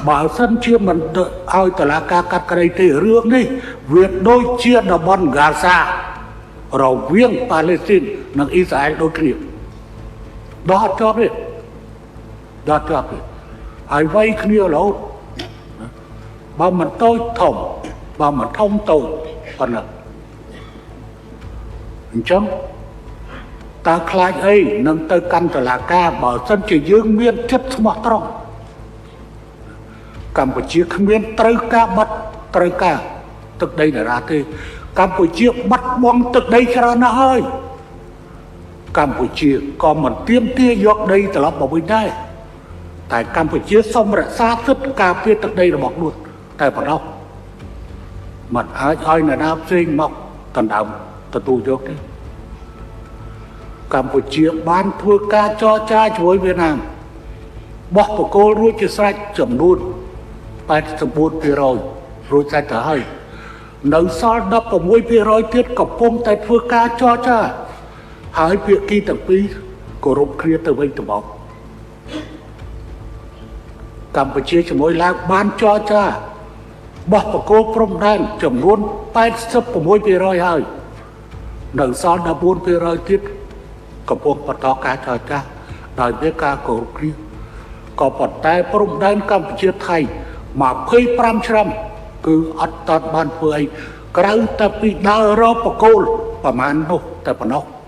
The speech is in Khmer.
បើសិនជាមិនឲ្យតឡាការកាត់ក្តីទេរឿងនេះវាដូចជាតំបន់ហ្គាសារវាងប៉ាឡេស្ទីននិងអ៊ីស្រាអែលដូចគ្នាដោះអត់ជាប់ទេដោះអត់ជាប់ទេហើយវៃគ្នារហូតបើមិនតូចធំបើមិនធំតូចប៉ុណ្ណឹងអញ្ចឹងតើខ្លាចអីនឹងទៅកាន់តឡាការបើសិនជាយើងមានចិត្តស្មោះត្រង់កម្ពុជាគ្មានត្រូវការបាត់ត្រូវការទឹកដីតារាទេកម្ពុជាបាត់បង់ទឹកដីច្រើនណាស់ហើយកម្ពុជាក៏មិនទៀមទាយកដីត្រឡប់មកវិញដែរតែកម្ពុជាសូមរក្សាសិទ្ធិការពារទឹកដីរបស់ខ្លួនតែប៉ុណ្ណោះមិនអាចឲ្យនរណាផ្សេងមកដណ្ដើមទទួលយកទេកម្ពុជាបានធ្វើការចរចាជាមួយវៀតណាមបោះបកគោលរួចជាស្រេចចំនួន84%រួចស្រេចទៅហើយនៅសល់16%ទៀតកំពុងតែធ្វើការចរចាហើយភាគីទាំងពីរគោរពគ្នាទៅវិញទៅមកកម្ពុជាជាមួយឡាវបានចរចាបោះបកគោលព្រំដែនចំនួន86%ហើយនៅសល់14%ទៀតកំពុងបន្តការចរចាដោយមានការគោរពគ្នាក៏ប៉ុន្តែព្រំដែនកម្ពុជាថៃ25ឆ្នាំគឺអត់តបានធ្វើអីក្រៅតែពីដើររកបកគោលប្រហែលនោះតែប៉ុណ្ណោះ។